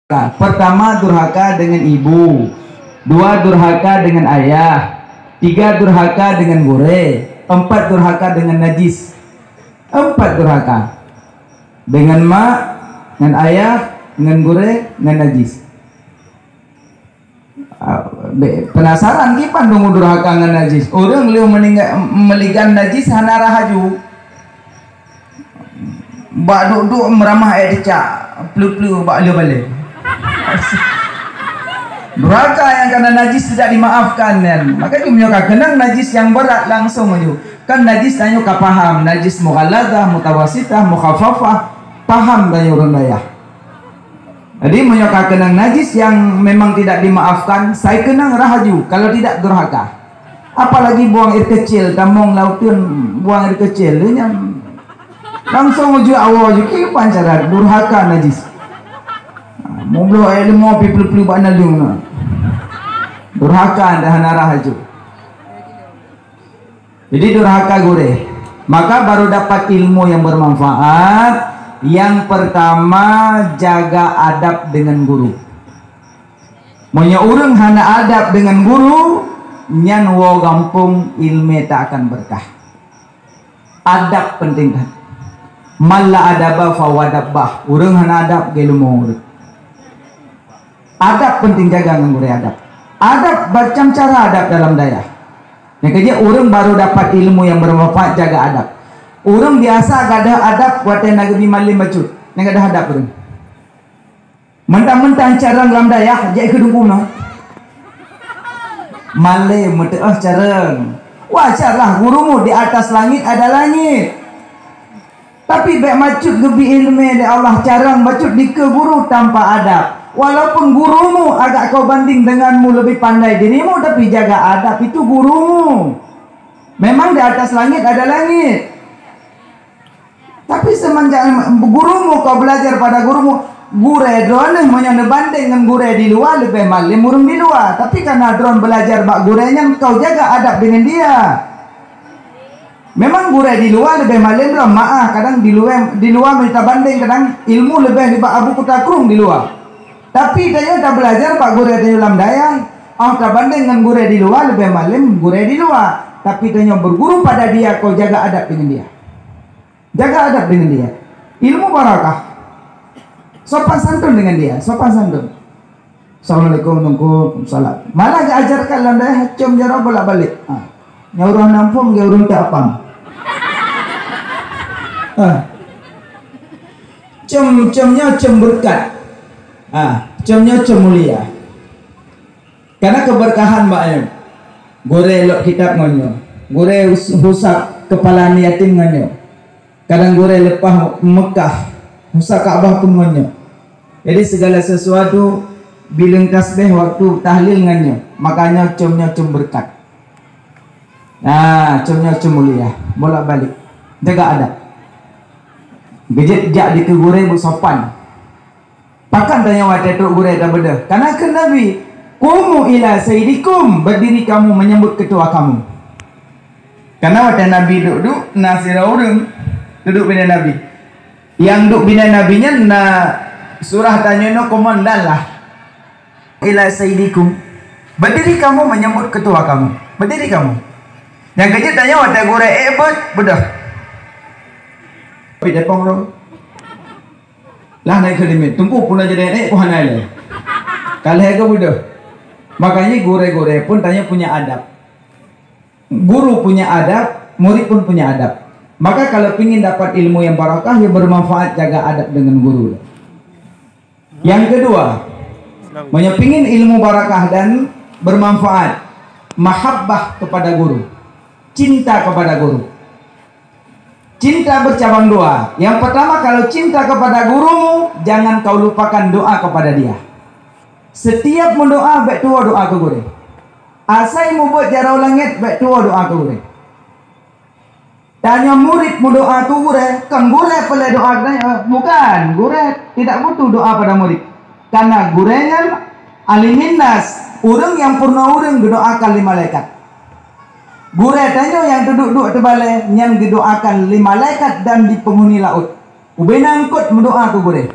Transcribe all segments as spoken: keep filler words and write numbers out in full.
Pertama durhaka dengan ibu, dua durhaka dengan ayah, tiga durhaka dengan gurée, empat durhaka dengan najis. Empat durhaka. Dengan mak, ngon ayah, ngon gurée, ngon najis. Ah, be-, penasaran kiban deungoe durhaka ngon najis. Ureuëng lheueh meuninggai, meuligan najis hana rhah aju. Bak duek-duek meuramah ék teucak, pleu-pleu bak lheueh balée. Durhaka nyang kana najis tidak dimaafkan nyan. Maka jih meunyoe ka keunong najis nyang beurat langsong aju. Kan najis tanyoe ka paham, najis mughalladhah, mutawasitah, mukhaffafah. Paham tanyoe ureuëng dayah. Jadi meunyoe ka keunong najis nyang memang tidak dimaafkan, sai keunong rhah aju, kalau tidak durhaka. Apalagi buang air kecil, tamong lam uteuen buang air kecil, nyan langsong aju awoe aju, kiban cara durhaka najis. Ha, meubloe air leumo pi pleu-pleu bak naleueng na. Durhaka dah hana rhah aju. Jadi durhaka gurée. Maka baru dapat ilmu yang bermanfaat. Yang pertama, jaga adab dengan guru. Meunyoe ureuëng hana adab dengan guru, nyan woe gampông ilmu tak akan berkah. Adab penting that. Man la adaba fahuwa dabbah. Ureuëng hana adab, geulumo ureuëng. Adab penting, jaga ngon gurée adab. Adab macam cara adab dalam dayah. Nyang keujeuet ureuëng baru dapat ilmu yang bermanfaat, jaga adab. Ureuëng biasa gadoh adab watée na geubi malem bacut. Nyang gadoh adab ureuëng. Mentang-mentang carông lam dayah, jai keu dungkuna. Malem meuteuoh carông. Wajar lah, gurumu di atas langit ada langit. Tapi bék bacut geubi iéleumé lé Allah carông bacut dikeue guru tanpa adab. Walaupun gurumu agak kau banding denganmu lebih pandai dirimu, tapi jaga adab itu gurumu. Memang di atas langit ada langit. Tapi semenjak gurumu kau belajar pada gurumu, gurée droeneuh meunyoe neubandeng ngon gurée di luwa leubeh malem ureuëng di luwa. Tapi karena droen belajar bak gurée nyan, kau jaga adab dengan dia. Memang gurée di luwa leubeh malem lom, maah, kadang di luwa, di luwa meunyoe tabandeng kadang ilmu leubeh nibak Abu Kuta Krueng di luwa. Tapi tanyoe tabelajar bak gurée tanyoe lam dayah, ah, tabandeng ngon gurée di luwa leubeh malem gurée di luwa. Tapi tanyoe berguru pada dia, kau jaga adab dengan dia. Jaga adab dengan dia. Ilmu barakah. Sopan santun dengan dia, sopan santun. Assalamualaikum, Teungku. Salam. Malah diajarkan lam dayah, com jaroe bolak-balik. Ha. Nyang ureuëng nampung, nyang ureuëng tak apam. Ha. Com, com nyoe com beureukat. Ha, com nyoe com mulia. Karena keberkahan bak nyoe. Gurée lok kitab ngon nyoe. Gurée us-, husak kepala aneuk yatim ngon nyoe. Kadang gurée leupah Mekah, husak Ka'bah pun ngon nyoe. Jadi segala sesuatu bileung tasbih waktu tahlil ngon nyoe, makanya com nyoe com beureukat. Nah, com nyoe com mulia, bolak-balik. Jaga adab. Geujak jak dikeue gurée beusopan. Pakon tanyoe watée trok gurée tabeudôh? Karena kheun Nabi, "Qumu ila sayyidikum, berdiri kamu menyambut ketua kamu." Karena watée Nabi duek-duek, na sidroe ureuëng duek binéh Nabi. Nyang duek binéh Nabi nyan na surah tanyoe nyoe komandan lah. "Ila sayyidikum, berdiri kamu menyambut ketua kamu. Berdiri kamu." Nyang keujeuet tanyoe watée gurée ék beuet, beudôh. Tapi depong roh. Lah naik ke limit. Teungku pun aja naik, kok hana lé. Kalah ke bodoh. Makanya gurée-gurée pun tanyoe punya adab. Guru punya adab, murid pun punya adab. Maka kalau pingin dapat ilmu yang barakah, yang bermanfaat, jaga adab dengan guru. Yang kedua, meunyoe pingin ilmu barakah dan bermanfaat, mahabbah kepada guru, cinta kepada guru. Cinta bercabang dua. Yang pertama, kalau cinta kepada gurumu, jangan kau lupakan doa kepada dia. Setiap mendoa, baik tuwo doa ke gurée. Asai mubuet jaroe langét, baik tuwo doa ke gurée. Tanyoe murid mendoa ke gurée, kon gurée peureulée doa ke tanyoe, bukan. Gurée tidak butuh doa pada murid. Karena gurée nyan alimin nas, ureuëng nyang peurunoe ureuëng geudoakan lé malaikat. Gurée tanyoe nyang teuduek-duek teubalée nyan geudoakan lé malaikat dan di penghuni laôt. Ubena eungkôt meudoa keu gurée.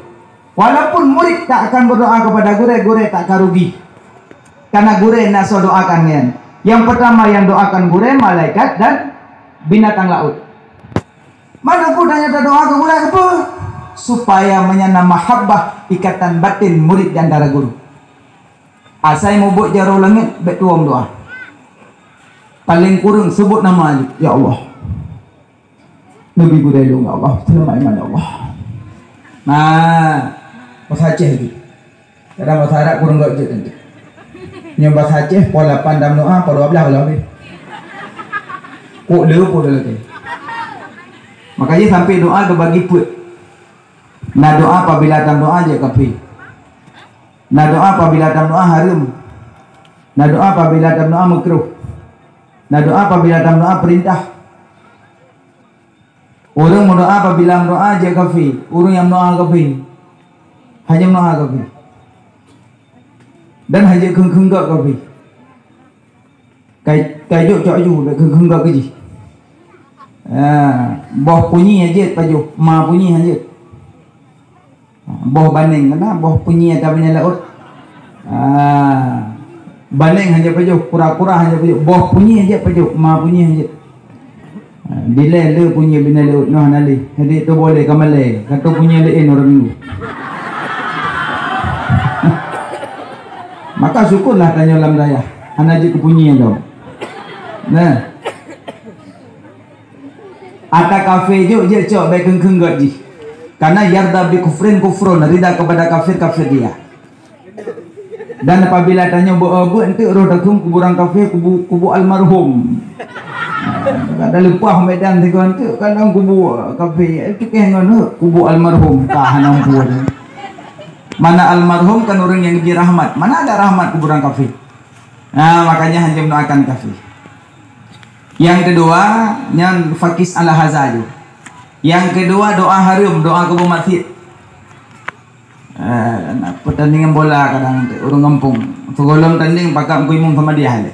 Walaupun murid tak akan berdoa kepada gurèe, gurèe tak akan rugi. Karena gurèe na soe doakan nyan. Yang pertama yang doakan gurèe, malaikat dan binatang laut. Maka tanyoe tadoa keu gurèe keupeue? Supaya meunan na mahabbah, ikatan batin murid di antara guru. Asai mubuet jaroe langèt, bèk tuwö doa. Paléng kureueng seubut nama jih, "Ya Allah, neubi gurèe lôn, ya Allah, seulamat iman, ya Allah." Nah, bahasa Aceh jih. Kadang bahasa Arab kureueng göt jeuet teuntèe. Nyoe bahasa Aceh, poh lapan tameudoa, poh dua blah ulang deh. Kok le poh lagi. Makanya sampai doa teubagi peuet. Na doa apabila tameudoa jeuet kafé. Na doa apabila tameudoa hareuem. Na doa apabila tameudoa meukruh. Na doa apabila tameudoa peurintah. Ureueng meudoa apabila meudoa jeuet kafé, ureueng nyang meudoa kafé, hana meudoa kafé, dan hana jeuet kheun-kheun göt kafé. Kai, kai jok cok ju, bèk kheun-kheun göt keu jih. Ah, boh punyi hana jeuet pajoh, ma punyi hana jeuet. Boh baneng, kena boh punyi ata baneng laôt. Ah, baneng hana pajoh, kura-kura hana pajoh, boh punyi hana pajoh, ma punyi hana. Ah, dilèe le punyi binèe laôt nyoe hana lé. Jadi tu boleh ka malèe, ka tu punyi laén ureueng minggu. Maka syukurlah tanyoe lam dayah, hana jeuet keu punyi lom. Nah. Ata kafé jok jeuet cok, bèk kheun-kheun göt jih. Karena yarda bi kufrin kufrun, rida kepada kafir, kafir dia. Dan apabila tanyoe beu-, beuet eunteuk roh takheun kuburan kafé, kubu, kubu almarhum. Kada leupah medan sigoe eunteuk, kadang kubu kafé, eh, cukeh ngon kubu almarhum, ka hana ampun. Mana almarhum kan ureueng nyang geubri rahmat. Mana ada rahmat kuburan kafé? Nah, makanya hana mendoakan kafé. Yang kedua, nyan fakis ala haza ju. Yang kedua, doa hareuem, doa keu boh maksiet. Eh, na pertandingan bola kadang ureueng gampông. Sigohlom tanding pakat meukeumong sama dia lé.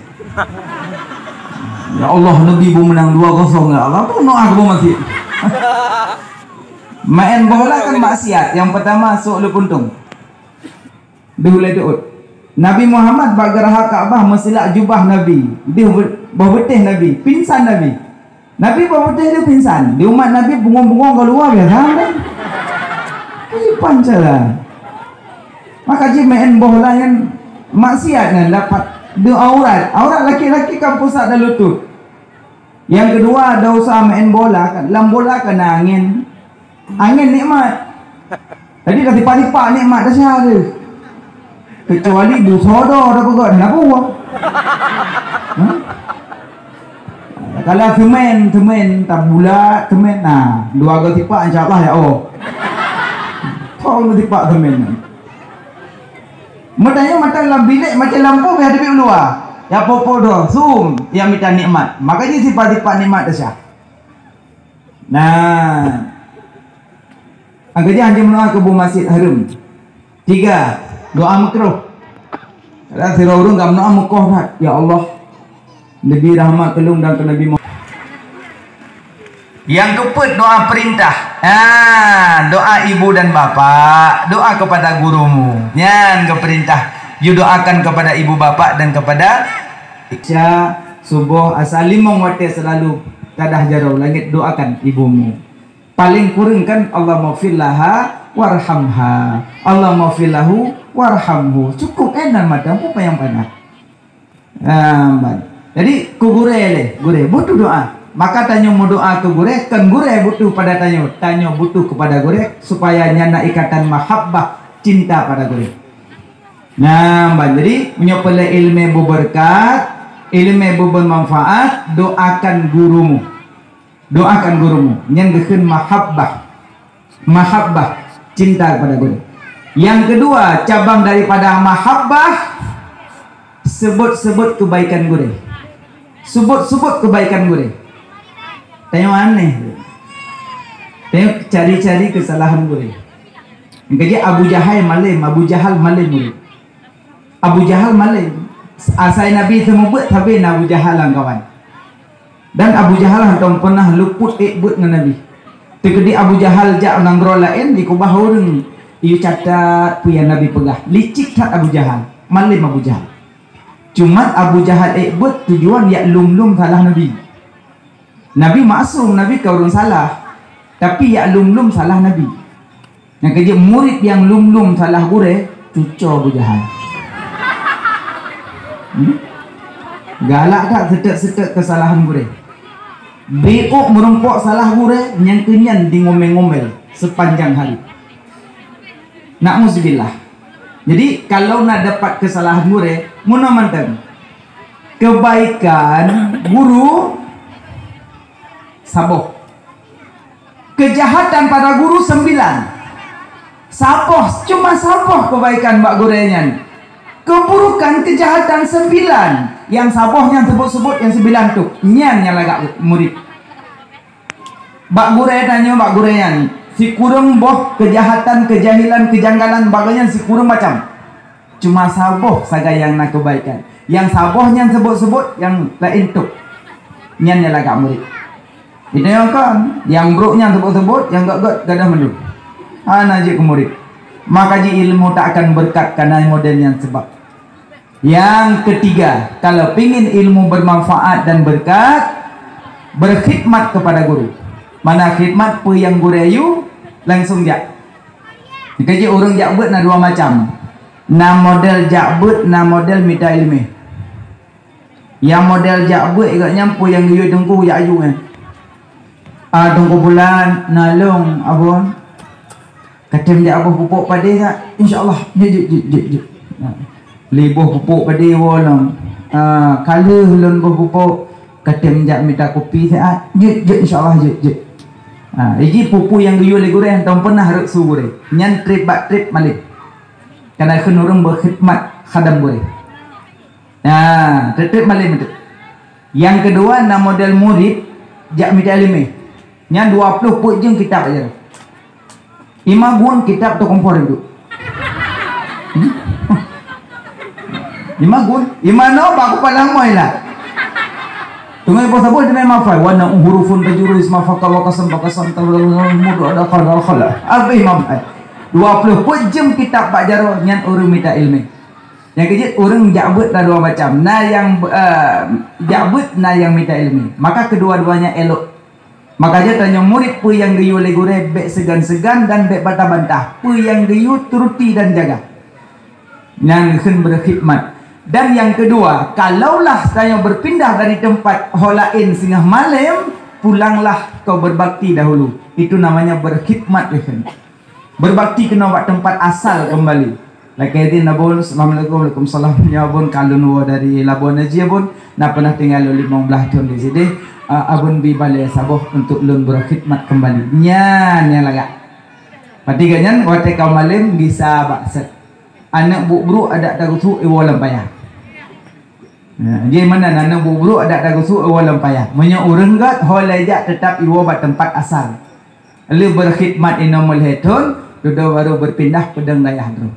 Ya Allah, neubi beumeunang dua kosong, ya Allah. Apa doa keu boh maksiet? Main bola kan maksiat. Yang pertama, sok le puntung. Deuh lé teuôt. Nabi Muhammad bak geuraha Ka'bah meusilak jubah Nabi. Deuh be-, boh beuteh Nabi. Pingsan Nabi. Nabi boh beuteh deuh pingsan. Di umat Nabi bungong-bungong ka luwa biasa kan? Kiban cara. Maka jih main boh laén maksiat nyan dapat deuh aurat. Aurat laki-laki kan pusat dan lutut. Yang kedua, dosa main bola kan. Lam bola kan na angin. Angin nikmat. Jadi dah tipak-tipak nikmat dah sihat tu. Kecuali busodo dah peugah, kenapa? Hah? Kalau semen, semen, tak bulat, semen, nah, dua go tipak, insya Allah, ya Allah. Tong tipak semen. Meutanyong mata lam bilék macam lampu biar debit luwa. Ya popo doh, sum, yang mita nikmat. Makanya sifat-sifat nikmat dah sihat. Nah. Angka jih anjeung meudoa keu boh maksiet hareuem. Tiga, doa meukruh. Kadang sidroe ureueng ka meudoa meukoh that, "Ya Allah, neubi rahmat keu lôn dan keu Nabi Muhammad." Yang keupeuet doa perintah. Ah, doa ibu dan bapak, doa kepada gurumu. Nyan keu perintah. You doakan kepada ibu bapak dan kepada Isya, suboh, asa limong watèe seulalu tadah jaroe langèt doakan ibumu. Paléng kureueng kan, "Allahummaghfir laha warhamha. Allahummaghfir lahu warhamhu." Cukup, eh, nan mata, peue payah panas. Ah, ban. Jadi, keu gurèe lé, gurèe, butuh doa. Maka tanyoe meudoa keu gurèe, kon gurèe butuh pada tanyoe. Tanyoe butuh kepada gurèe, supaya nyan na ikatan mahabbah, cinta pada gurèe. Nah, ban. Jadi, meunyoe peureulèe ileumèe beubeureukat, ileumèe beumanfaat, doakan gurumu. Doakan gurumu. Nyan geukheun mahabbah. Mahabbah, cinta kepada guru. Yang kedua, cabang daripada mahabbah, sebut-sebut kebaikan guru. Sebut-sebut kebaikan guru. Tanyoe aneh. Tanyoe cari-cari kesalahan guru. Keujih Abu Jahal malém, Abu Jahal malém guru. Abu Jahal malém. Asai Nabi seumeubeuet sabe na Abu Jahal lam kawan. Dan Abu Jahal hantom peunah luput ék beuet ngon Nabi. Teukeudi Abu Jahal jak u nanggroe laén, jikeubah ureueng Yue catat peue nyang Nabi peugah. Licik that Abu Jahal. Malem Abu Jahal. Cuman Abu Jahal ék beuet tujuan yak lom-lom salah Nabi. Nabi maksum, Nabi ka ureuëng salah. Tapi yak lom-lom salah Nabi. Nyang keujeuet murit nyang lom-lom salah gurée, cuco Abu Jahal. Hmm? Galak that seutet-seutet keusalahan gurée. Biôk meurumpok salah gurée, nyang keunyan di ngomel-ngomel sepanjang hari. Na'uzubillah. Jadi, kalau na dapat keusalahan gurée, meunan mantong. Keubaikan guru saboh. Keujahatan pada guru seumbilan. Saboh, cuma saboh keubaikan bak gurée nyan. Keuburukan, keujahatan seumbilan. Nyang saboh nyan seubot-seubot, nyang seumbilan tu. Nyan nyang lagak murit. Bak gurée tanyoe, bak gurée nyan, sikureueng boh keujahatan, keujahilan, keujanggalan, bak gurée nyan sikureueng macam. Cuma saboh sagai nyang na keubaikan. Nyang saboh nyan seubot-seubot, nyang laén tôb. Nyan nyang lagak murit. Itu nyang kon, nyang brok nyan seubot-seubot, nyang gét-gét gadôh mandum. Hana jeuet keu murit. Maka jih ilmu tak akan beureukat kareuna model nyan sabab. Nyang keutiga, kalau pingin ilmu bermanfaat dan beureukat, berkhidmat kepada guru. Mana khidmat, peue nyang gurée yue, langsung jak. Keujeuet ureuëng jak beuet na dua macam. Na model jak beuet, na model mita iéleumé. Nyang model jak beuet, gobnyan peue nyang geuyue teungku jak aju nyan. Ah, Teungku Pulan, na lôn, Abon. Katem jak boh pupuk padé tak? Insya Allah. Jeuet, jeuet, jeuet, jeuet, jeuet. Ha. Lé boh pupuk padé woe lom. Ah, ka lheueh lôn boh pupuk, katem jak mita kupi siat. Jeuet, jeuet, insya Allah, jeuet, jeuet. Ha, iji pupu nyang geuyue lé gurée, hantom peunah rot su gurée. Nyan treb bak treb malem. Kana kheun ureuëng beukhidmat khadam gurée. Nah, treb-treb malem itu. Nyang keudua, na model murit jak mita iéleumé. Nyan dua ploh peuet jeuem kitab aja. Lima gun kitab tu kompor itu. Hmm? Lima gun, lima no baku palang moi lah. Tungai bos sabun demi mafai. Wa na hurufun tajuru isma faka wa kasam, wa kasam, mudu ada khala khala. Abis mafai. Dua ploh peuet jeuem kitab bak jaroe nyan ureuëng mita iéleumé. Nyang keujeuet, ureuëng jak beuet na dua macam. Na nyang, eh, jak beuet, na nyang mita iéleumé. Maka keudua-duanya elok. Maka jih tanyoe murit peue nyang geuyue lé gurée bék seugan-seugan dan bék bantah-bantah. Peue nyang geuyue turuti dan jaga. Nyan kheun beukhidmat. Dan nyang keudua, kalaulah tanyoe beupindah dari teumpat ho laén singoh malem, pulanglah kau berbakti dahulu. Itu namanya berkhidmat, kheun. Berbakti keunoe bak teumpat asal keumbali. Lakée idin, Abon. Assalamualaikum. Waalaikumsalam. Nyoe Abon ka lôn woe dari Labuan Haji, Abon. Na peunah tinggai lôn limong blaih thon di sideh. Ah, Abon bi balée saboh untuk lôn beureukhidmat keumbali. Nyan nyang lagak. Pati geuh nyan watée ka malem gisa bak set. Aneuëk buet brok adak tagusuk iwoe lam paya. Nah, jih meunan aneuëk buet brok adak tagusuk iwoe lam paya. Meunyoe ureuëng gét, ho lhée jak teutap iwoe bak teumpat asal. Lheueh beureukhidmat inoe meulhée thon, dudoe barô beupindah peudong dayah droe.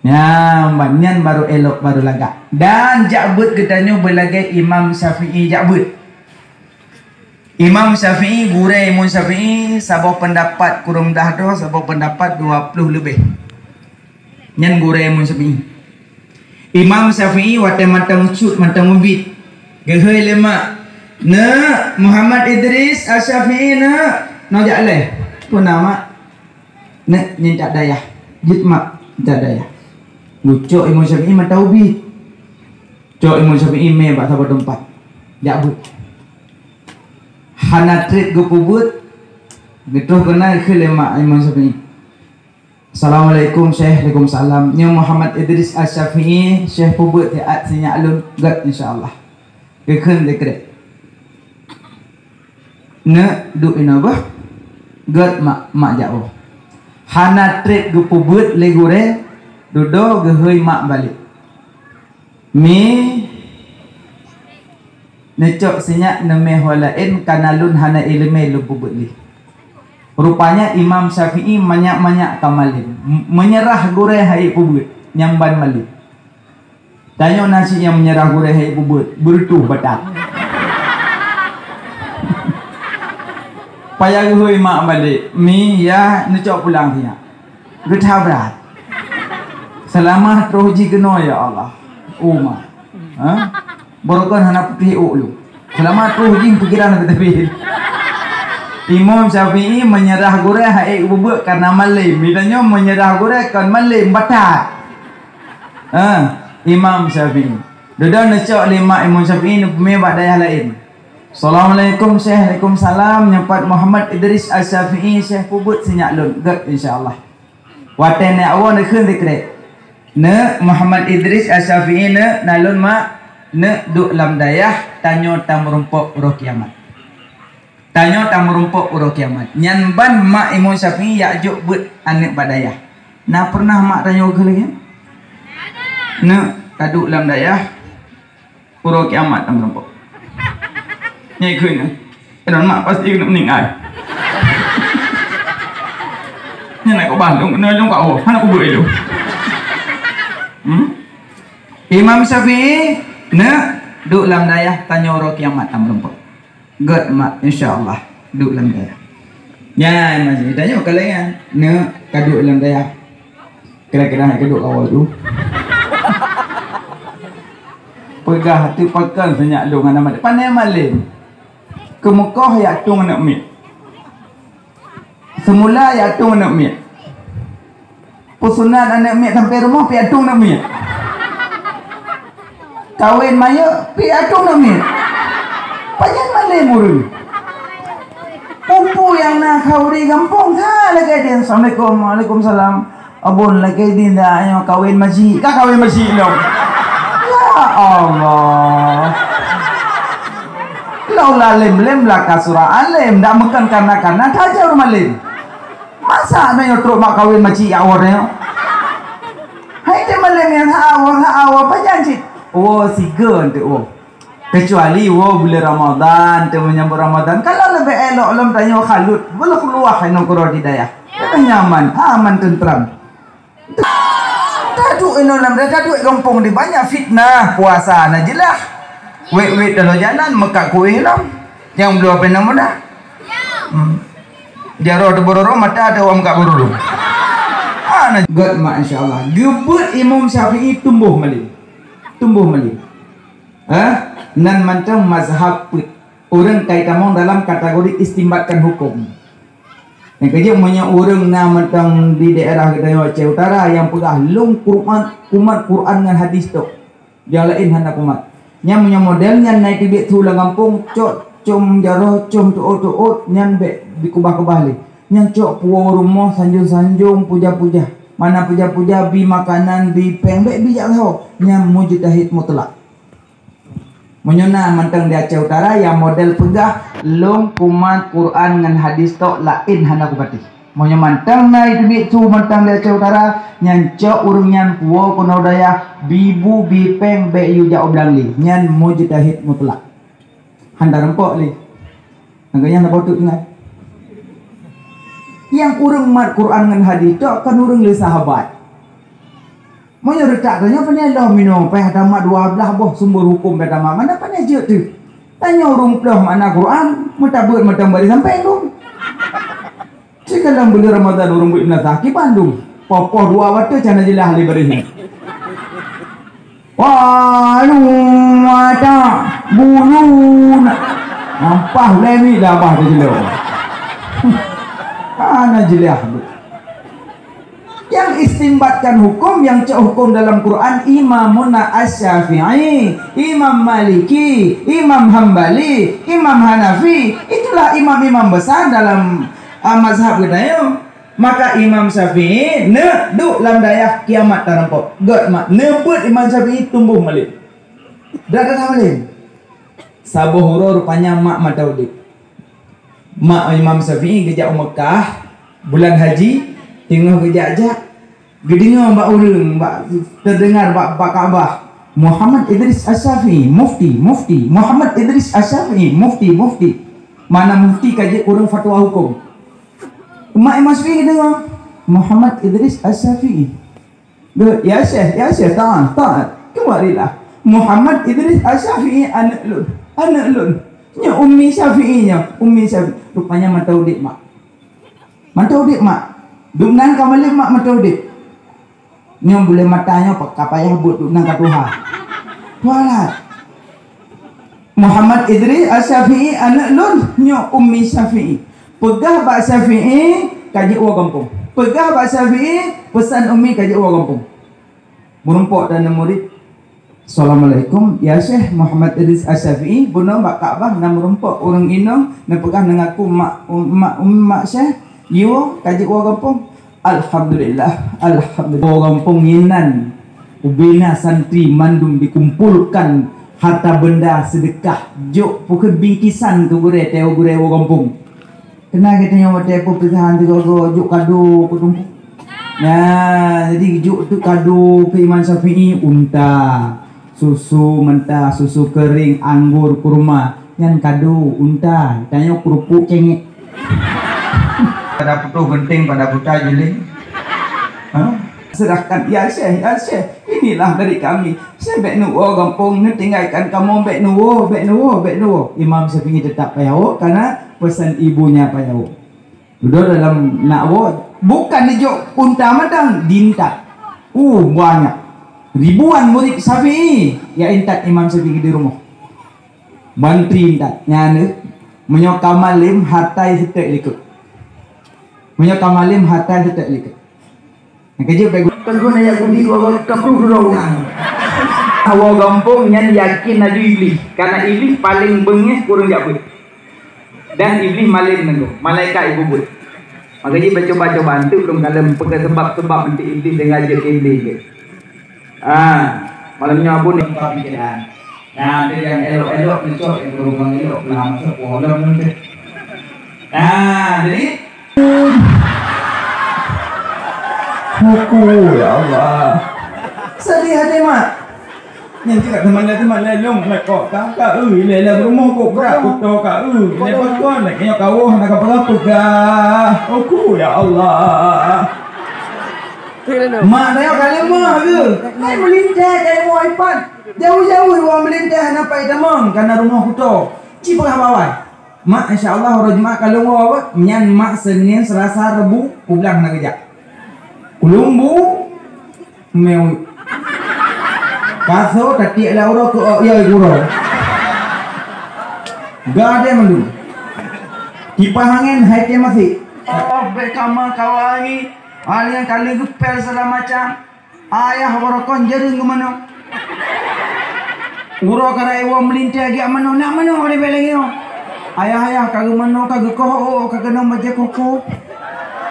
Nyan, ban nyan barô elok, barô lagak. Dan jak beuet geutanyoe beulagée Imam Syafi'i jak beuet. Imam Syafi'i, gurée Imam Syafi'i, saboh peundapat kureueng dah droe, saboh peundapat dua ploh leubeh. Nyan gurée Imam Syafi'i. Imam Syafi'i watée mantong cut, mantong ubit, geuhôi lé mak, "Neuk, Muhammad Idris Asy-Syafi'i, neuk, nyoe jak lé." "Peue na, Mak?" "Neuk, nyan jak dayah." "Jeuet, Mak, jak dayah." Geucok Imam Syafi'i mata ubit. Cok Imam Syafi'i mé bak saboh teumpat. Jak beuet. Hana treb geupeubeuet, geutroh keunan kheun lé mak Imam Syafi'i, "Assalamualaikum, Syekh." "Waalaikumsalam." "Nyoe Muhammad Idris Asy-Syafi'i, Syekh peubeuet siat sinyak lôn, gét insya Allah." Geukheun lé krek. "Neuk, duek inoe beuh. Gét mak, mak jak woe." Hana treb geupeubeuet lé gurée, dudoe geuhôi mak balek. "Mi, neucok sinyak neumé ho laén, kana lôn hana iéleumé lôn peubeuet lé." Rupanya Imam Syafi'i manyak-manyak ka malem. M-, meunyeurah gurée han ék peubeuet, nyan ban malem. Tanyoe na cit nyang meunyeurah gurée han ék peubeuet, beureutoh batat. Payah geuhôi mak balek, "Mi, yah, neucok pulang sinyak." Geutabrak. Seulama troh jih keunoe, ya Allah. Uma. Ha? Baroekon hana putéh ôk lom. Seulama troh jih pikiran teubiet. Imam Syafi'i meunyeurah gurée han ék beubeuet kareuna malem. Geutanyoe meunyeurah gurée kon malem, batat. Ha, Imam Syafi'i. Dudoe neucok lé mak Imam Syafi'i neupeumé bak dayah laén. "Assalamualaikum, Syekh." "Waalaikumsalam." "Nyoe pat Muhammad Idris Asy-Syafi'i, Syekh, peubeuet sinyak lôn." "Gét, insya Allah." Watée neuk awai neukheun sikrek. "Neuk Muhammad Idris Asy-Syafi'i, neuk, na lôn mak, neuk duek lam dayah, tanyoe tameurumpok uroe kiamat." Tanyoe tameurumpok uroe kiamat. Nyan ban mak Imam Syafi'i jak jok beuet aneuëk bak dayah. Na peureunah mak tanyoe keu lagée nyan? Neuk, taduek lam dayah, uroe kiamat tameurumpok. Nyan keu nyan. Keunong mak pasti keuneuk meuninggai. Nyan nak keu bandum, keuneuk jong kau, hana kubeuet ilong. Hmm? Imam Syafi'i, neuk, duek lam dayah, tanyoe uroe kiamat tameurumpok. Gét mak, insya Allah, duek lam dayah. Nyan masih tanyoe ka laén, neuk, ka duek lam dayah. Kira-kira hai ka duek awai tu. Peugah tu pakon sinyak lôn hana malem. Pane malem. Keu mukoh jak tueng aneuëk miet. Seumula jak tueng aneuëk miet. Peusunat aneuëk miet sampai rumoh pih jak tueng aneuëk miet. Kawen mayok pih jak tueng aneuëk miet. Pajan malem ureuëng. Peue-peue nyang na khauri gampông that lagée nyan. "Assalamualaikum." "Waalaikumsalam." "Abon lagée nyan dah nyoe kawen maji." Ka kawen maji lom. Ya Allah. Laula lem-lem la kasura alem. Dak meukeun kana-kana tajak ureuëng malem. Masa na nyoe trok mak kawen maci awor nyoe? Hai teumalém nyan ha awor, ha awor pajan cit. Woe sigeuen teuk woe. Keucuali woe buleuen Ramadhan, teumenyambut Ramadhan. Kalau leubeh elok lom tanyoe khalut, beuleueh luwah inoe keudroe di dayah. Leubeh nyaman, aman, teuntram. Taduek inoe lam dayah, taduek gampông di banyak fitnah, puasa na jeulaih. Wet-wet dalam jalan, meukat kueh lom. Nyang bloe pih na mudah. Hmm. Jaroe teubororo, mata teuwam kat bororo. Ah, na gét mak, insya Allah. Geubeuet Imam Syafi'i tumboh malem. Tumboh malem. Eh? Nan mantong mazhab peuet. Ureuëng kai tamong dalam kategori istimbatkan hukum. Nyang keujeuet meunyoe ureuëng na mantong di daerah geutanyoe Aceh Utara nyang peugah lôn Quran, kumat Quran ngon hadis tok. Nyang laén hana kumat. Nyan meunyoe model nyan na teubiet su lam gampông, cok com jaroe, com teuôt-teuôt, nyan bék dikeubah-keubah lé. Nyan cok puwoe rumoh sanjong-sanjong, puja-puja. Mana puja-puja, bi makanan, bi péng, bék bi jak saho. Nyan mujtahid mutlak. Meunyoe na mantong di Aceh Utara nyang model peugah lôn kumat Quran ngon hadis tok, laén hana kupatéh. Meunyoe mantong na teubiet su mantong di Aceh Utara, nyan cok ureuëng nyan puwoe keunoe dayah, bi bu, bi péng, bék yue jak u blang lé. Nyan mujtahid mutlak. Hana rumpok lé. Nyang geuh nyan na bacut ingat. Nyang ureuëng mat Quran ngon hadis tok kon ureuëng le sahabat. Meunyoe reutak tanyoe, pane lom inoe, payah tamat dua blaih boh sumber huköm dan tamat. Mana pane jeuet teuh? Tanyoe ureuëng ploh makna Quran, meutabeuet mantong bari sampai lom. Sikalon buleuen Ramadhan ureuëng buet binatang, kiban lom. Poh-poh dua watée cana jeulaih lé bari nyan. Walu mata bulu na. Nampah lemi dah bah teujeulong. Hana jeulaih. Yang istimbatkan hukum, yang cok hukum dalam Quran, Imamuna Asy-Syafi'i, Imam Maliki, Imam Hambali, Imam Hanafi. Itulah imam-imam besar dalam, ah, mazhab geutanyoe. Maka Imam Syafi'i neuk duek lam dayah kiamat tarumpok. Gét mak, neubeuet Imam Syafi'i tumboh malem. Dak dak malem. Saboh uroe rupanya mak mata udeb. Mak Imam Syafi'i geujak u Mekah bulan haji, teungoh geujak-jak, geudeungoe bak ureuëng, bak, teudeungar bak, bak Ka'bah, "Muhammad Idris Asy-Syafi'i, mufti, mufti, Muhammad Idris Asy-Syafi'i, mufti, mufti." Mana mufti ka jeuet ureuëng fatwa huköm. Mak Imam Syafi'i geudeungoe, "Muhammad Idris Asy-Syafi'i." Geuh, "Ya Syekh, ya Syekh, taat, taat. Kemarilah. Muhammad Idris Asy-Syafi'i aneuëk lôn, aneuëk lôn. Nyoe Ummi Syafi'i nyoe, Ummi Syafi'i." Rupanya mata udeb mak. Mata udeb mak. Dum nan ka malem mak meuteudeh. Nyoe buleuen mata nyoe ka payah buet dum nan ka tuha. Tuha that. Muhammad Idris Asy-Syafi'i aneuk lôn, nyoe Ummi Syafi'i. Peugah bak Syafi'i ka jiwoe gampông. Peugah bak Syafi'i peusan Ummi ka jiwoe gampông. Meurumpok dan murit. Assalamualaikum, ya Syekh Muhammad Idris Asy-Syafi'i, bunoe bak Ka'bah na meurumpok ureuëng inong, na peugah ngon aku mak, mak, mak Syekh, yo, ka jiwoe gampông. Alhamdulillah, alhamdulillah. Woe gampông nginan, ubena santri mandum dikumpulkan harta benda sedekah, jok pukon bingkisan keu gurée, teuh gurée woe gampông. Keunan geutanyoe watée peupeusahan sigoe-goe jok kado keu teungku. Nah, jadi jok teuk kado keu Imam Syafi'i, unta, susu mentah, susu kering, anggur, kurma. Nyan kado, unta. Tanyoe keurupuk cengek. Pada putôh geunteng, pada buta jeuling. Ha? Serahkan, ya Syekh, ya Syekh, inilah dari kami. Syekh, bék neuwoe gampông, neutinggalkan kamoe, bék neuwoe, bék neuwoe, bék neuwoe. Imam Syafi'i tetap payah woe, karena pesan ibunya payah woe. Dudoe dalam nak woe, bukan dijok unta mantong, diintat. Uh, banyak. Ribuan murid Syafi'i, ya intat Imam Syafi'i di rumoh. Bantri intat. Nyan, meunyoe ka malem, hatai seutôt likot. Meunyoe ka malem, hatai seutôt likot. Nyang keujeuet bèk Teungku na Yahudi dua belas, ka puluh dua ureueng. Hawa gampông nyan yakin laju Iblih, karena Iblih paleng beungéh ureueng jak beuet. Dan Iblih malem teungku, malaikat ibu beuet. Maka jih beucoba-coba, enteuk lôn kalon peue keu sebab-sebab enteuk Iblih sengaja Iblih jih. Ah, malam nyoe Abu ni empat pikiran. Nah, ada yang elok-elok ni cok, yang berhubung elok, nah, masuk pohon tu. Nah, jadi Huku, ya Allah. Sedih hati mak. Nyang cakap teman-teman lelong lekok ka ka eu, lelong rumoh kok brat kuto ka eu. Lepas tu anak nyoe kawoh nak peugah-peugah. Huku, ya Allah. Mak dah ka lemah ke? Hai melintang kayu iPad. Jauh-jauh wang melintang nampak tamong kana rumoh kuto. Ci peugah bawai. Mak, insya Allah, uroe Jumat ka lôn woe, nyan mak Senin, Selasa, Rebu, ublang na geujak. Ulôn bu, meu. Kaso tatiek lam uroe keu, oh, ya, uroe. Gadée mandum. Kipah angén hai teuh masih. Oh, bék kama kawangi. Alian kali geupel segala macam. Ayah barokon jareueng geumeunong. Uroe ka raya woe meulintèe giak meunoe, nak meunoe leubeh lagèe nyoe. Ayah-ayah ka geumeunong, ka geukoh, oh, ka keunong bajèe koko.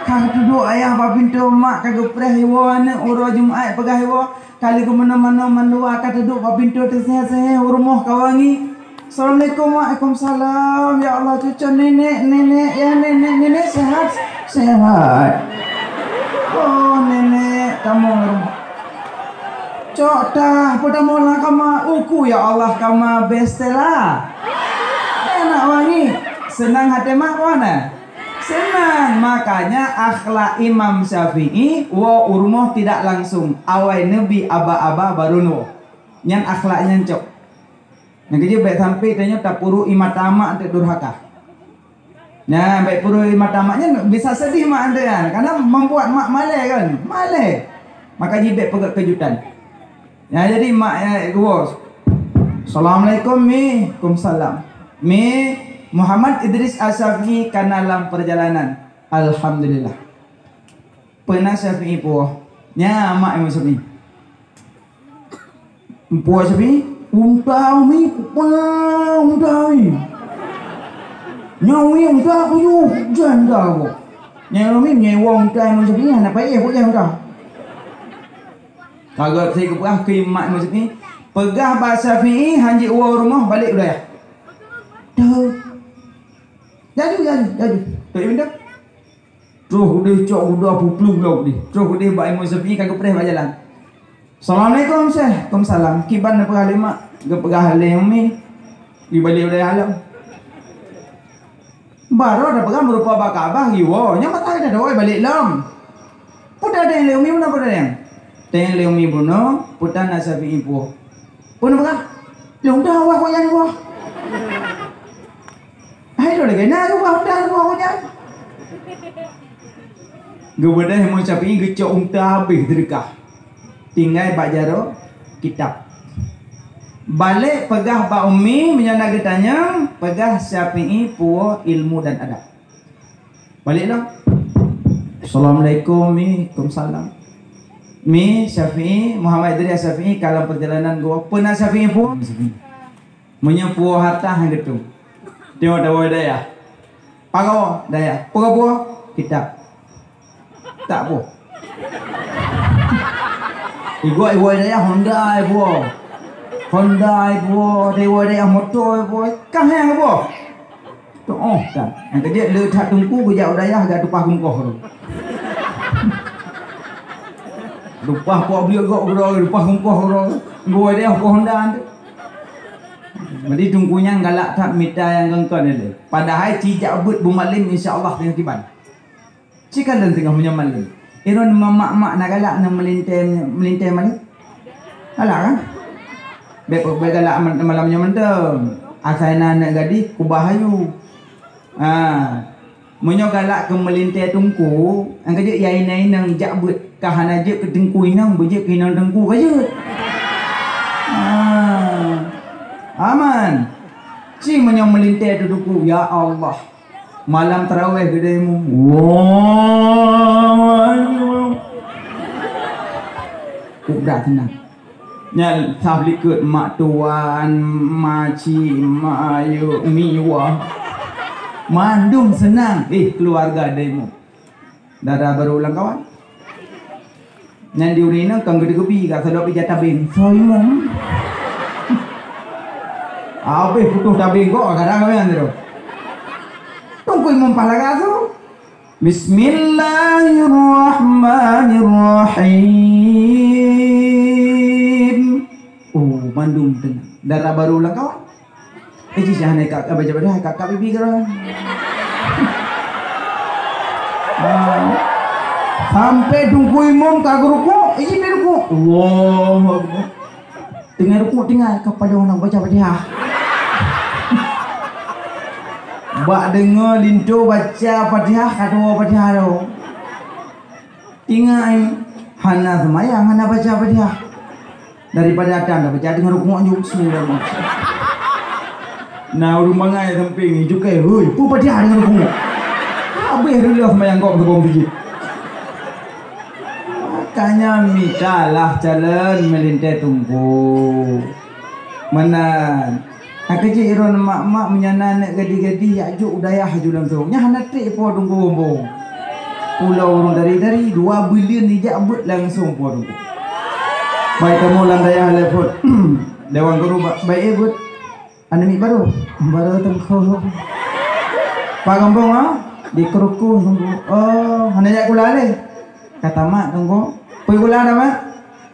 Ka geuduek ayah bak pintoe, mak ka geupreh iwoe aneuk, uroe Jumat peugah iwoe. Kali geumeunong-meunong mandua ka teuduek bak pintoe teuseuhé-seuhé, u rumoh ka wangi. Assalamualaikum. Waalaikumsalam. Ya Allah, cucu nenek, nenek, ya nenek, nenek sehat? Sehat. Oh, nenek, kamu cok tah, peutamu lah kama uku, ya Allah, kama bestela. Anak wangi. Senang hati mak mana? Senang. Makanya akhlak Imam Syafi'i, woe u rumoh tidak langsung. Awai neubi aba-aba baru neuwoe. Nyan akhlak nyan cok. Nyang keujeuet bèk sampai tanyoe tapeuruki mata mak untuk durhaka. Nyan, bèk peuruki mata mak nyan bisa sedih mak antu nyan, karena membuat mak malèe kan, malèe. Maka jih bèk peugèt keujutan. Nyan jadi mak, eh, dua. Assalamualaikum, Mi. Waalaikumsalam. Mi, Muhammad Idris Asyafi'i kana lam perjalanan. Alhamdulillah. Peuna Syafi'i puwoe. Nya mak Imam Syafi'i. Puwoe Syafi'i, unta umi, wah, unta umi. Nya umi unta kuyuh, hujan unta ko. Nya umi, nya wong unta Imam Syafi'i, hana payah hujan unta. Ka geupeugah keu mak Imam Syafi'i, peugah bak Syafi'i, hanjeuet woe rumoh, balek u dayah. Dah. Laju, laju, laju. Tok Ibn Troh udeh cok udah pupluh lom udeh. Troh udeh bak Imam Syafi'i ka geupreh bak jalan. "Assalamualaikum, Syekh." "Waalaikumsalam." "Kiban neupeugah lé mak?" Geupeugah lé umi. Di balik udah alam. Baru ada peugah meurupa bak Ka'bah, iwoe. Nyan mata dah dawai balik lom. Peue tadeng lé umi bunoe, peue tadeng? Tadeng lé umi bunoe, peue tan na Syafi'i puwoe. Peue neupeugah? Lôn dah wah kok nyan wah. Hai, lôn lagèe na wah dah wah kok nyan. Geubeudôh Imam Syafi'i geucok unta habéh seudeukah. Tinggai bak jaroe kitab. Balek peugah bak Umi, meunyoe na geutanyong, peugah Syafi'i puwoe ilmu dan adab. Balek lom. Assalamualaikum, Mi. Waalaikumsalam. Mi, Syafi'i, Muhammad Idris Syafi'i, ka lam perjalanan geuwoe. Peue na Syafi'i puwoe? Meunyoe puwoe harta han geutem. Tengok dawa dayah. Pagoe dayah. Peugah puwoe? Kitab. Tak puwoe. Igoe iwoe dayah Honda iwoe. Honda iwoe, iwoe dayah moto iwoe. Kah nyang iwoe? Toh, oh, kan. Nyang keu jeuet le that teungku geujak u dayah gak tupah gungkoh tu. Tupah pok bieu gok keudroe, tupah gungkoh keudroe. Geuwoe dayah keu Honda tu. Jadi teungku nyan galak that mita nyang kon-kon ilée. Padahai ci jak beuet beumalem, insya Allah teungoh kiban. Ci kalon teungoh meunyoe malem. Iron mak-mak na galak na meulintée, meulintée malem. Galak kan? Bèk, bèk galak ma-, malam nyoe mantong. Asai na aneuk gadih kubah ayu. Ha. Meunyoe galak keu meulintée teungku, nyang keu jeuet ya inong-inong jak beuet, ka hana jeuet keu teungku inong, beujeuet keu inong teungku ka jeuet. Ah. Aman. Ci meunyoe meulintée teungku, ya Allah. Malam tarawih geude mu. Allahu Akbar. Udah tenang. Nyan saf likot mak tuan, maci, mayuk, miwa. Mandum seunang. Eh, keluarga demo. Dara barô lam kawan. Nyan di ureueng inong kon geude geubi ka sodok ija tabeng. Soe imum. Habéh putôh tabeng kok kadang nyan tu. Teungku imum pahlaga su. Bismillahirrahmanirrahim. Oh, mandum teunang. Dara barô lam kawan. Eh, jih hana ka, ka baca Fatihah, ka, ka bibi keurang. Ah. Sampai teungku imum ka geurukuk, eh, jih pi rukuk. Allahu Akbar. Teungoh rukuk tinggai ka padong na baca Fatihah. Bak deungoe linto baca Fatihah, ka tuwoe Fatihah tu. Tinggai hana seumayang, hana baca Fatihah. Daripada atra dah baca deungon rukuk ju, bismillah. Nah, ureueng bangai sampéng ni, jukai, "Hoi, peue Fatihah deungon rukuk?" Habéh reuloh seumayang gob saboh masjid. Makanya mitalah calon meulintée teungku. Meunan. Nyang keu jih iron mak-mak meunyoe na aneuk gadih-gadih jak jok u dayah aju langsong. Nyan hana trép po teungku bumbong. Pulo ureueng dari-dari dua buleuen jijak beuet langsong po teungku. Bai kamoe lam dayah lé phon. Dewan guru ba-, bai, eh, beuet. Aneuk miet barô. Barô teungku. Pak Gombong, ah? Di Kruku teungku. Oh, hana jak kula lé. Ka tamat teungku. Peue kula tamat?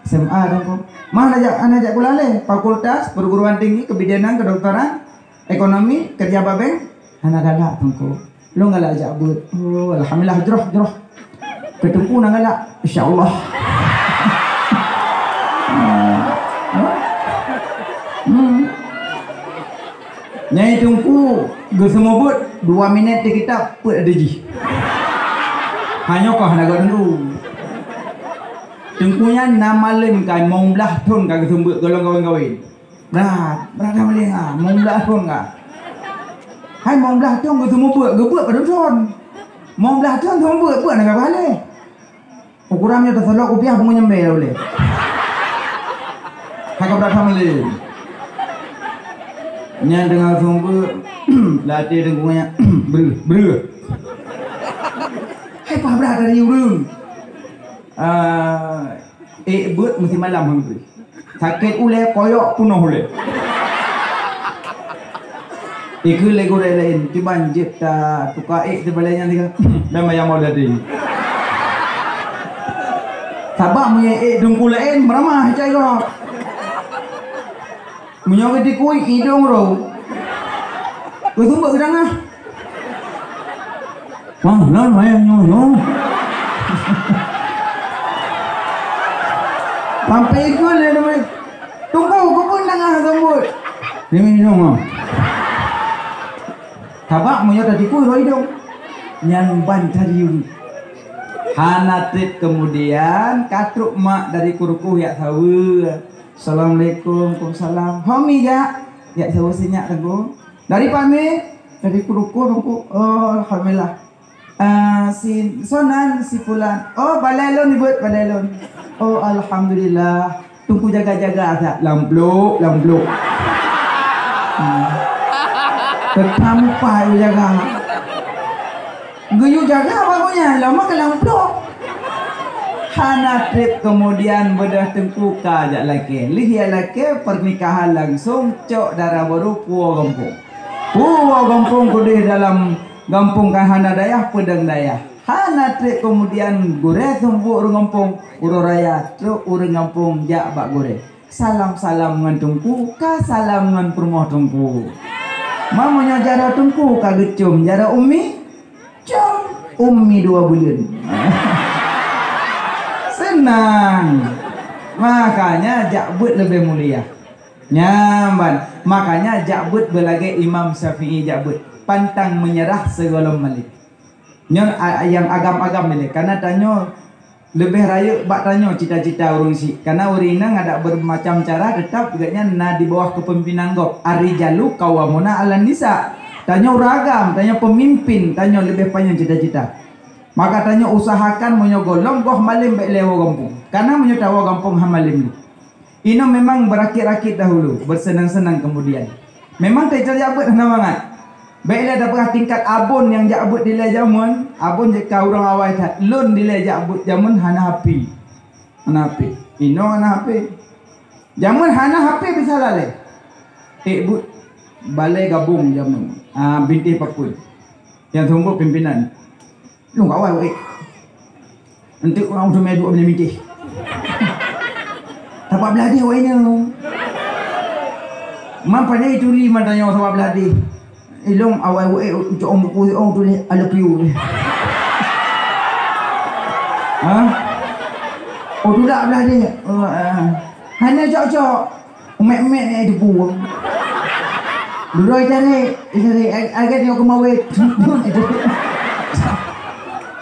S M A teungku. Mah hana jak, hana jak kula lé. Fakultas Perguruan Tinggi Kebidanan Kedokteran Ekonomi, kerja bak bank, hana galak teungku. Lôn galak jak beuet. Oh, alhamdulillah, jroh, jroh. Keu teungku na galak, insya Allah. Hmm. Nyai teungku geuseumeubeuet dua minèt di kitab peuet ada jih. Hanyoe ka hana gak teungku. Teungku nyan na malem ka limong blaih thon ka geuseumeubeuet gohlom kawen-kawen. Brat, brat dah malem ah, limong blaih thon ka. Hai limong blaih thon geuseumeubeuet, geubeuet padum thon. Limong blaih thon seumeubeuet, beuet na gak baleh. Ukuran nyoe teusolok kupiah pungo nyembel ulèe. Hai ka brat that malem. Nyan teungoh seumeubeuet, latih teungku nyan, breuh, breuh. Hai pah brat dari ureueng. Ah, ék beuet meusi malam han geubri. Sakét ulèe, koyok peunoh ulèe. Ikeu lé gurèe laén, kiban jeuet ta tuka ék sibalèe nyan tiga. Dan bayang mau dadi. Sabab meunyoe ék teungku laén, meuramah cai gob. Meunyoe geutikui idong roh. Geuseumeubeuet geutanggah. Wah, lôn wayang nyoe, nyoe. Sampai ikut lé teumé. Teungku, keupeue nangah sambut? Nyoe, nyoe, nyoe. Sabab meunyoe tatikui roh idong. Nyan ban tariu. Hana treb keumudian, ka trok mak dari Krukoh jak saweue. "Assalamualaikum." "Waalaikumsalam." "Ho mi jak?" "Jak saweue sinyak, Teungku." "Dari pat mi?" "Dari Krukoh, Teungku." "Oh, alhamdulillah." "Ah, si soe nan?" "Si Fulan." "Oh, balèe lôn, ibuet, balèe lôn." "Oh, alhamdulillah." Teungku jaga-jaga that, lam plôk, lam plôk. Hmm. Teutap mupa jaga. Geuyue jaga bagoe nyan, lama ka lam plôk. Hana treb keumudian beudôh Teungku ka jak lakèe. Lheueh jak lakèe, pernikahan langsung cok dara barô puwoe gampông. Puwoe gampông keudeh dalam gampông ka hana dayah, peudong dayah. Hana treb keumudian gurèe seumeubeuet ureueng gampông, uroe raya trok ureueng gampông jak bak gurèe. Salam-salam ngon Teungku, ka salam ngon peurumoh Teungku. Ma meunyoe jaroe Teungku ka geucôm, jaroe Umi? Côm, Umi dua buleuen. Seunang. Makanya jak beuet leubeh mulia. Nyan ban. Makanya jak beuet beulagèe Imam Syafi'i jak beuet, pantang menyerah sigohlom malém. Nyoe a-, nyang agam-agam ilèe, kareuna tanyoe leubeh rayeuk bak tanyoe cita-cita ureueng syiek. Kareuna ureueng inong adak bermacam cara, teutap gobnyan na di bawah kepemimpinan gob. Ar-rijalu qawwamuna 'alan nisa. Tanyoe ureueng agam, tanyoe pemimpin, tanyoe leubeh panyang cita-cita. Maka tanyoe usahakan meunyoe gohlom goh malém bèk lé woe gampông. Kareuna meunyoe tawoe gampông han malém lé. Inong memang berakit-rakit dahulu, bersenang-senang kemudian. Memang teucok jak beuet hana mangat. Bèk ilèe tapeugah tingkat abon nyang jak beuet dilèe jameun, abon jeuet ka ureueng awai that. Lôn dilèe jak beuet jameun hana H P. Hana H P. Inong hana H P. Jameun hana H P bisa lalèe. Ék beuet balèe gabong jameun. Ah, bintéh papeuen. Nyang seumeubeuet pimpinan. Lôn ka awai wék. Enteuk ureueng teumé dua belah mintih. Sapat blah deh awai nyoe. Man pandai turi man tanyoe sapat blah deh. Ilôn awai wék ucok ong buku ong tuléh "I love you". Ha? Oh, tulak blah deh. Oh, ah. Hana cok-cok. Umek-umek nyan teupeue. Dudoe itarek, itarek, ag-, agak nyoe keumawet.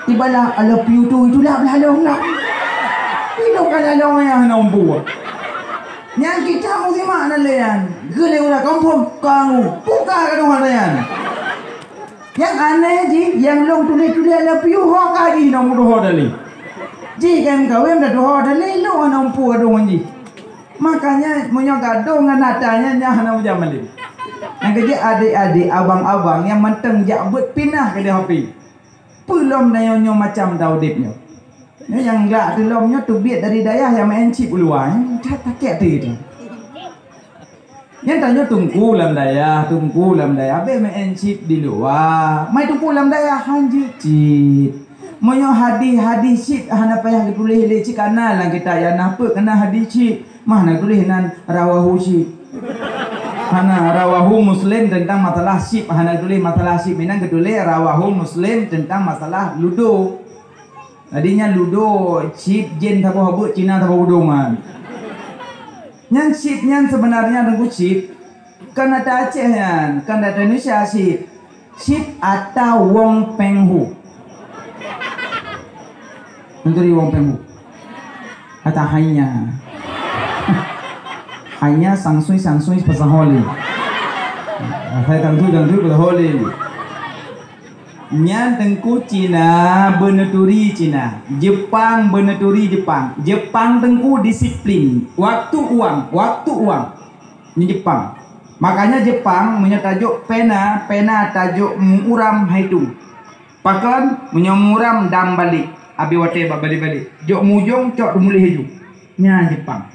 Tibalah, "I love you too," itulah beulalong lah. Ilôn ka lalong ayah nombor. Nyang kita musimak nan lé nyan. Geulée ulah kampung, kamu. Buka ka dong nyan. Nyang aneh jih, nyang lôn tuléh-tuléh "I love you" ho ka jih nang meutuho dalé. Jih kan kawém dah tuho dalé, lôn hana mampu gadôh ngon jih. Makanya, meunyoe gadôh ngon atra nyan, nyan hana meujameun lé. Nyang keujeuet adék-adék, abang-abang nyang mantong jak beuet pinah keudéh H P. Peue lom tanyoe nyoe macam ta udép nyoe. Nyoe nyang glak teulom nyoe teubiet dari dayah nyang meu'en chip u luwa, nyan that takét teuh. Nyan tanyoe teungku lam dayah, teungku lam dayah, abéh meu'en chip di luwa. Mai teungku lam dayah han jeuet chip. Meunyoe hadih-hadih chip hana payah geutuléh lé, chik kana lam kitab nyang na peue keunan hadih chip. Mah na geutuléh nan rawahu chip. Hana rawahu Muslim teuntang masalah chip, hana geutuléh masalah chip, meunan geutuléh rawahu Muslim teuntang masalah ludo. Jadi nyan ludo, chip, jén saboh beuet, Cina saboh udong nyan. Nyan chip nyan sebenarnya Teungku chip. Kon ata Aceh nyan, kon ata Indonesia chip. Chip ata Wong Peng Hu. Menteri Wong Peng Hu. Ata hanya. Hanya sangsui-sangsui pasaholi. Hai tangtui-tangtui pasaholi. Nyan Teungku Cina beuneuturi Cina, Jepang beuneuturi Jepang. Jepang Teungku disiplin, waktu uang, waktu uang. Nyan Jepang. Makanya Jepang meunyoe tajok pena, pena tajok muram haitung. Pakon meunyoe muram dam balek, abéh watée bak balek-balek. Jok mujong cok teumuléh laju. Nyan Jepang.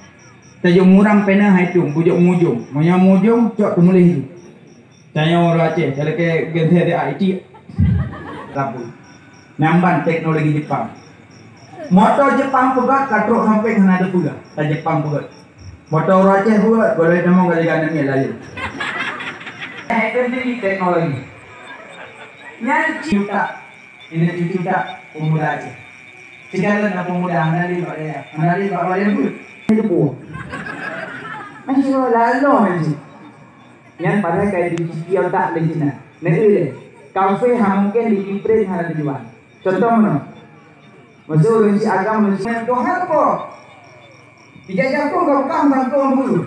Tajok muram pena haitung, bujok mujong. Meunyoe mujong cok teumuléh laju. Tanyoe ureueng Aceh, talakée geuntée di Haiti. Labu. Nyamban teknologi Jepang. Moto Jepang peugöt ka trok sampéng hana teupeugah, ka Jepang peugöt. Moto ureueng Aceh peugöt, goloi tamong ka jigan namiet layeue. Eh, itu sendiri teknologi. Nyan cutak, ini cutak pemuda Aceh. Segala na pemuda, hana lé bak dayah, hana lé bak dayah pun. Ini buah. Masih lalu aja. Nyan padahai ka jicuci otak lé Cina. Neu lé. Kafe hana mungken di Kiprin hana tujuan. Contoh mana? Maksud ureueng si agam ureueng si Tuhan apa? Ija jampung kau bukan bangkong dulu.